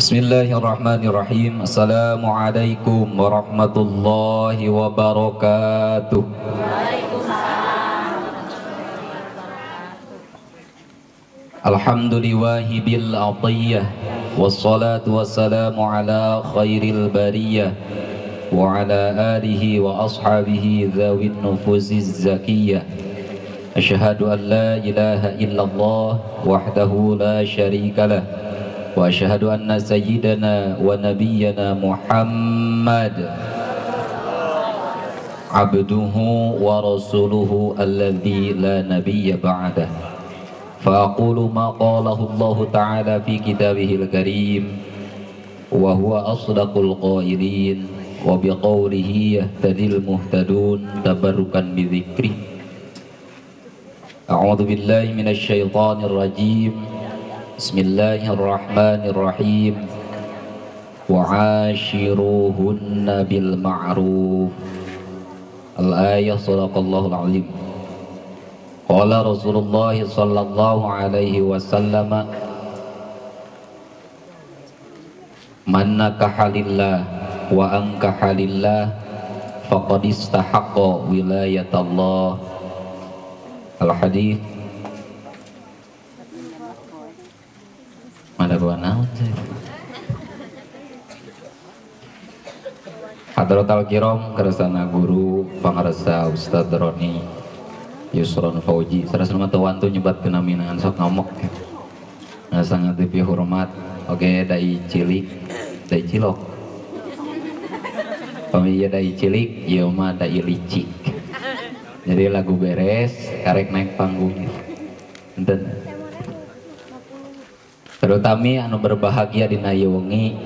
Bismillahirrahmanirrahim. Assalamualaikum warahmatullahi wabarakatuh. Waalaikumsalam. Alhamdulillahibil atiyah, wassalatu wassalamu ala khairil bariyah wa ala alihi wa ashabihi dzawin nufusiz zakiyah. Asyhadu an la ilaha illallah wahdahu la syarikalah wa asyhadu anna sayyidana wa nabiyyana Muhammad abduhu wa rasuluhu alladzi la nabiyya ba'dah. Fa aqulu ma qalahu Allah ta'ala fi kitabihil karim wa huwa asdaqul qailin wa biqaulihi yahtadil muhtadun tabarrukan bi dzikri. A'udzu billahi minasy syaithanir rajim. Bismillahirrahmanirrahim. Wa'ashiruhunna bil ma'ruf. Al-ayah sadaqallahul azim. Qala Rasulullah sallallahu alaihi wasallam, man nakaha lillah wa ankaha lillah faqad istahaqqa wilayatallah. Al-hadis. Mana gua naon sih? Hadratal kiram kersana guru pangarsa Ustaz Roni Yusron Fauji. Sarasana mah teu wantu nyebatkeun namina ngan sok ngomok. Nah, sangat dipihormat. Oke, dai cilik, dai cilok. Pami ieu dai cilik, ieu mah dai licik. Jadi lagu beres, karek naik panggung. Enten. Terutami anu berbahagia dina ieu wengi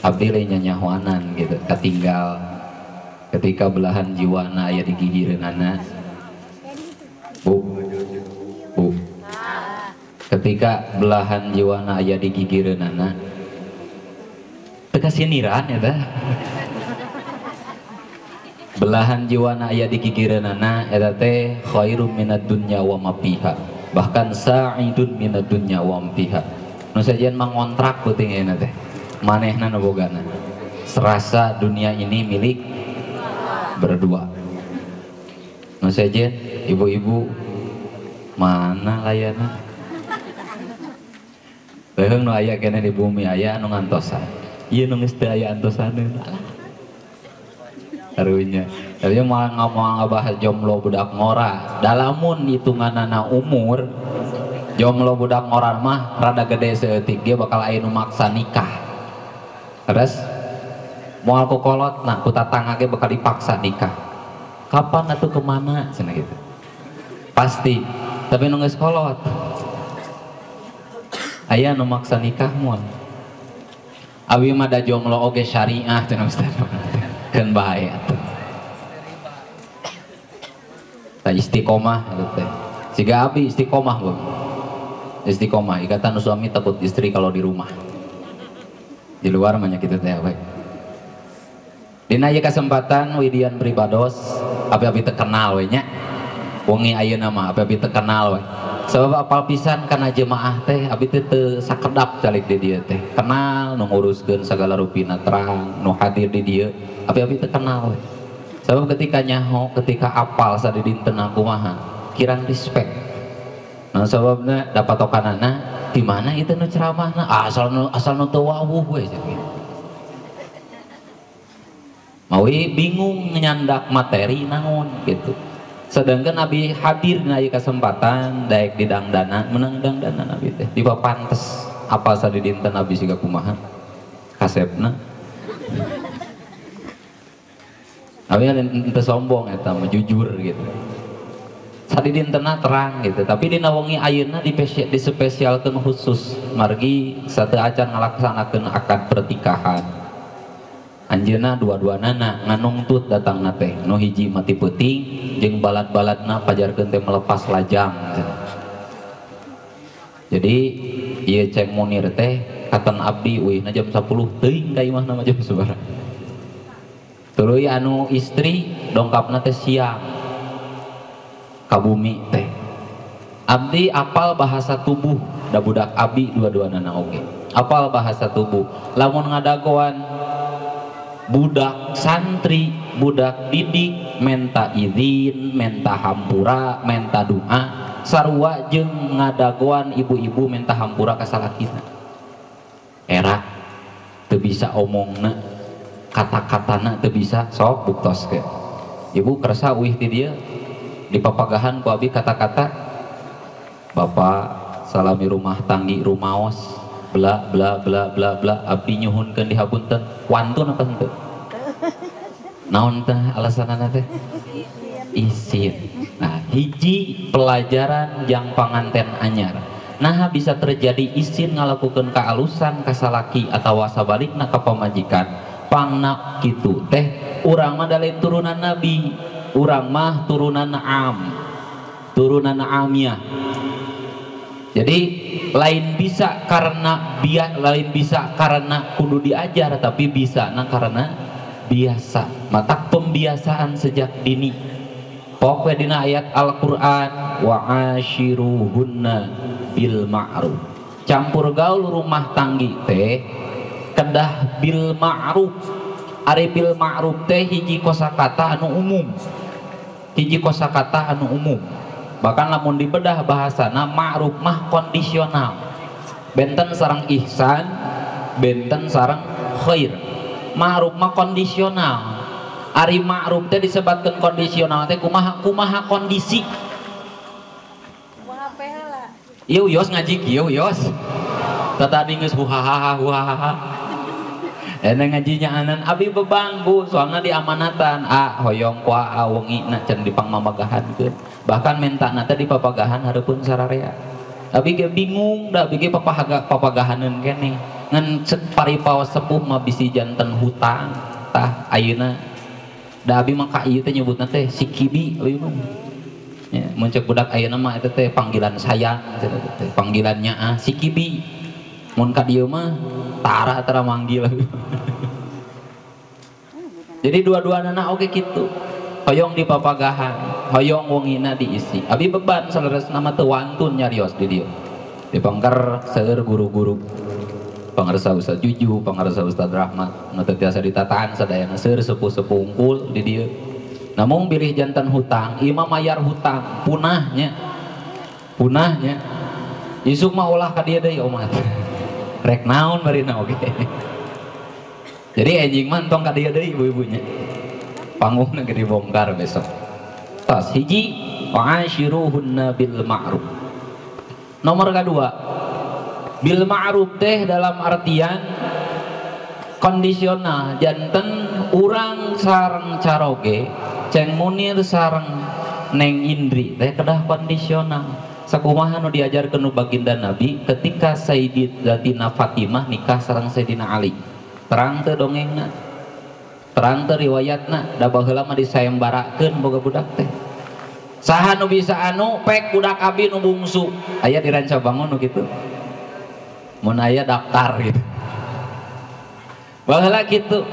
abdi lain nyanyahoanan gitu, katinggal ketika belahan jiwana aya di gigireunana. Bu. Bu. Ketika belahan jiwana aya di gigireunana teu kasiniran eta. Belahan jiwana aya di gigireunana eta teh khairum minad dunya wa ma fiha. Bahkan sa'idun minad dunya wa ma fiha. Nu sajian mangontrak peuting ayeuna teh. Manehna nu bogana. Serasa dunia ini milik berdua. Nu sajian ibu-ibu mana layana? Leuheung nu aya keneh di bumi aya anu ngantosan. Ieu nu geus teu aya antosaneun. Karunya. Tapi mau ngomong ngabahas jomblo budak ngora. Dalamun hitunganana umur jomblo budak ngora mah rada gede seeutik dia bakal aya nu maksa nikah. Terus moal ku kolot nah ku tatangga ge bakal dipaksa nikah. Kapan atuh kemana cenah gitu. Pasti. Tapi nu geus kolot aya nu maksa nikah moal. Abi mah da jomblo oge syariah cenah Ustaz. Keun bae atuh. Tah istiqomah eta teh. Siga abi istiqomah, Bu. Istiqomah, ikatan suami takut istri kalau di rumah. Di luar mah nya kitu teh we. Dina ieu kesempatan widian pribados abi-abi teu kenal we nya. Wengi ayeuna mah abi-abi teu kenal we. Sabab apal pisan kana jemaah teh abi teh teu sakedap calik di dieu teh. Kenal nu nguruskeun sagala rupina terang, nu hadir di dieu abi-abi teu kenal we. Sabab ketika nyaho, ketika apal sadidinten kumaha, kirang respect. Nah sababna da patokanana di mana itu nu ceramahna? Ah, asal nu teu wawuh we gitu. Mawi bingung nyandak materi naon gitu. Sedangkan Nabi hadir dina ieu kesempatan daek di dangdana, menang dangdana Nabi teh. Dipapantes apa sadidinten Nabi siga kumaha? Kasepna. Abi henteu sombong eta mah jujur gitu. Sadidintena terang gitu, tapi dina wengi ayeuna dispesialkeun khusus margi sateu acan ngalaksanakeun akad pernikahan. Anjeunna dua-duanana nganungtut datangna teh, nu hiji mati peuting jeung balad-baladna pajarkeun teh melepas lajang. Jadi ieu Ceng Munir teh katan abdi uihna jam 10 teuing ka imahna mah jam sabaraha. Tuluy anu istri dongkapna teh siang ka bumi teh. Abdi apal bahasa tubuh da budak abi dua-duanana oge. apal bahasa tubuh. Lamun ngadagoan budak santri, budak didik, menta izin, menta hampura, menta doa, sarua jeung ngadagoan ibu-ibu menta hampura ka salakina. Era teu bisa omongna, kata-katana teu bisa, sok buktos ke. Ibu kersa uih ti dieu dipapagahan ku abi kata-kata bapak salami rumah tanggi rumaos bla bla bla bla bla abdi nyuhunkeun dihapunten wantun apa henteu naon teh alasanana teh isin. Nah hiji pelajaran jang panganten anyar nah bisa terjadi isin ngalakukeun kaalusan ka salaki atawa sabalikna ka pamajikan pangna kitu teh urang mah da turunan nabi, urang mah turunan am, turunan amiyah. Jadi lain bisa karena lain bisa karena kudu diajar, tapi bisa nah karena biasa. Matak pembiasaan sejak dini. Pokoknya dina ayat Al-Qur'an wa ashiruhunna bil ma'ruf. Campur gaul rumah tanggi teh kedah bil ma'ruf. Ari bil ma'ruf teh hiji kosakata anu umum. Hiji kosakata anu umum. Bahkan lamun dibedah bahasana ma'ruf mah kondisional. Benten sareng ihsan, benten sareng khair. Ma'ruf mah kondisional. Ari ma'ruf teh disebatkeun kondisional teh kumaha kumaha kondisi. Kumaha pehala. Ieu yos ngaji kieu yos. Tatadi geus huhahaha huhahaha. Ena ngajinya anan abi bebang bu soalnya diamanatan ah hoyong ku a wengi na can dipangmamagahankeun bahkan minta na teh dipapagahan hareupeun sararea abi ge bingung da abi ge papagahaneun keneh ngan cek paripaos sepuh mah bisi janten hutang tah ayeuna da abi mah ka ieu teh nyebutna teh si kibi abi mah nya mun cek budak ayeuna mah eta teh panggilan sayang teh panggilannya ah si kibi mun ka dieu mah tara tara manggil. Jadi dua-dua anak oke gitu. Hoyong dipapagahan, hoyong wongina diisi. Abi beban saleresna mah teu wantun nyarios di dieu. Dipangker seueur guru-guru. Pangarsa Ustaz Juju, pangarsa Ustaz Rahmat, nu teu tiasa ditataan sadayana seueur sepuh-sepuh unggul di dieu. Namun bilih jantan hutang, ieu mah mayar hutang, punahnya. Punahnya. Isuk mah ulah ka dieu deui omat. Rek naon marina oge. Jadi anjing mah entong ka dieu deui ibu-ibunya. Panggungna ge dibongkar besok. Tas hiji wa'ashiruhunna bil ma'ruf. Nomor kedua, bil ma'ruf teh dalam artian kondisional janten urang sareng caroge, Ceng Munir sareng Neng Indri teh kedah kondisional. Sakumaha nu diajarkeun nu baginda Nabi ketika Sayyidatina Fatimah nikah sareng Sayyidina Ali. Terang teu dongengna. Terang teu riwayatna, da baheula mah disayembarakeun boga budak teh. Saha nu bisa anu pek budak abi nu bungsu. Aya di Ranca Bangun nu kitu. Mun aya daftar gitu. Baheula kitu.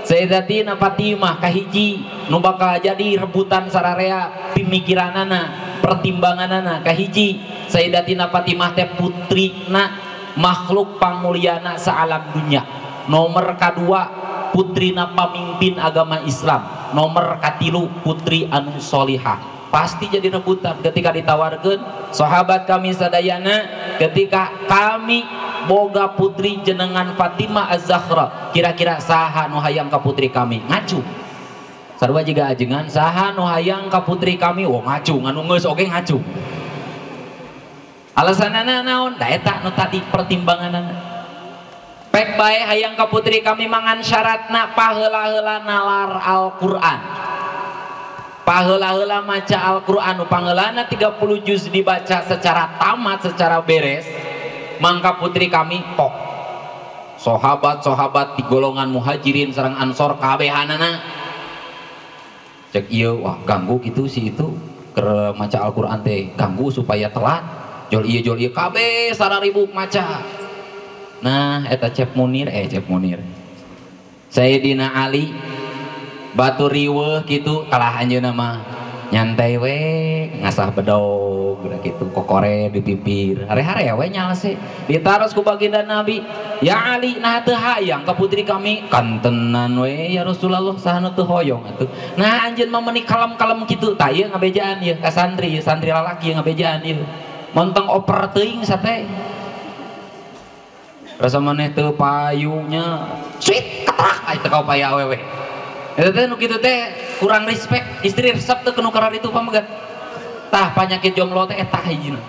Sayyidatina Fatimah kahiji nu bakal jadi rebutan sararea pimikiranana, pertimbanganana kahiji Sayyidatina Fatimah teh putrina makhluk panguliana saalam dunya. Nomor kadua putrina pamimpin agama Islam. Nomor katilu putri anu solihah. Pasti jadi rebutan ketika ditawarkan sahabat kami sadayana ketika kami boga putri jenengan Fatimah Az-Zahra kira-kira saha nu hayang ka putri kami ngacu. Sarua jiga ajengan saha nu hayang ka putri kami wah ngacu nganu geus oge ngacu. Alasanana naon? Da eta nu tadi pertimbanganana. Pek bae hayang ka putri kami mangan syaratna paheula-heula nalar Al-Qur'an. Paheula-heula maca Al-Qur'an nu pangeulana 30 juz dibaca secara tamat, secara beres, mangka putri kami pok. Sahabat-sahabat di golongan muhajirin sareng ansor kabehanana cek ieu wah ganggu gitu si itu keur maca Al-Qur'an teh ganggu supaya telat jol ieu kabeh sararibuk maca. Nah eta Cep Munir Sayyidina Ali batu riweuh gitu kalah anjeunna mah nyantai we ngasah bedog gitu kokore di pipir hare-hare we nyalse ditaros ku baginda Nabi Ya Ali nah teu hayang ka putri kami kantenan we ya Rasulullah saha nu teu hoyong atuh. Nah anjeun mah meuni kalem-kalem kitu tah ieu ngabejaan ieu ka santri, santri lalaki ngabejaan ieu. Montong oper teuing sate. Rasa maneh teu payungnya sweet ketrak aya teu kaupaya awewe. Eta teh nu kitu teh kurang respect, istri resep teu kenu karar itu pamegat. Tah panyakit jomblo teh eta hijina.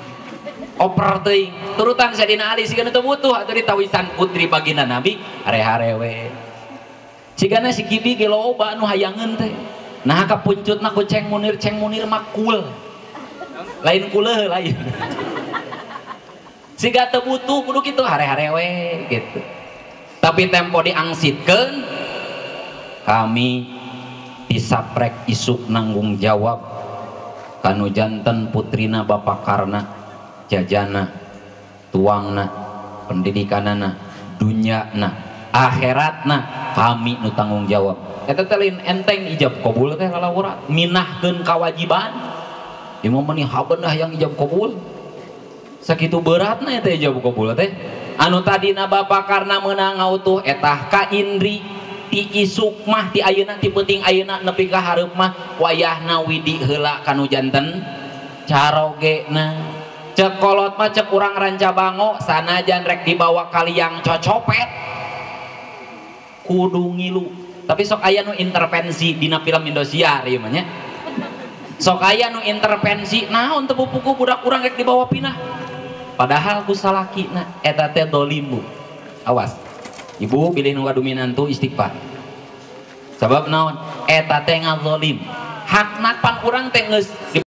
Oper teuing turutan Sayyidina Ali sigana teu butuh atuh ditawisan putri baginda Nabi hare-hare we. Sigana si Kibi ge loba nu hayangeun teh. Nah kapuncutna ku Ceng Munir, Ceng Munir mah kul. Lain kuleuh lain. Siga teu butuh kudu kitu hare-hare we gitu. Tapi tempo diangsitkeun kami disaprek isuk nanggung jawab kanu janten putrina Bapak Karna jajana tuangna pendidikanana dunyana akhiratna kami nu tanggung jawab. Eta teh lain enteng ijab kabul teh lalawara minahkeun kawajiban. Di momen habeunah yang ijab kabul sakitu beratna eta ijab kabul teh. Anu tadina Bapak Karna meunang ngautuh etah ka Indri ti isuk mah ti ayeuna ti peuting ayeuna nepi ka hareup mah wayahna widi heula kanu janten carogena. Cek kolot mah cek urang Rancabango sanajan rek dibawa kaliang cocopet kudu ngilu. Tapi sok aya nu intervensi dina film Indosiar ieu mah nya. Sok aya nu intervensi naon teu pupuku budak urang rek dibawa pinah. Padahal ku salakina eta teh dolim bu. Awas. Ibu pilih nu gaduh minantu istighfar. Sabab naon? Eta teh ngazolim. Hakna pan urang teh geus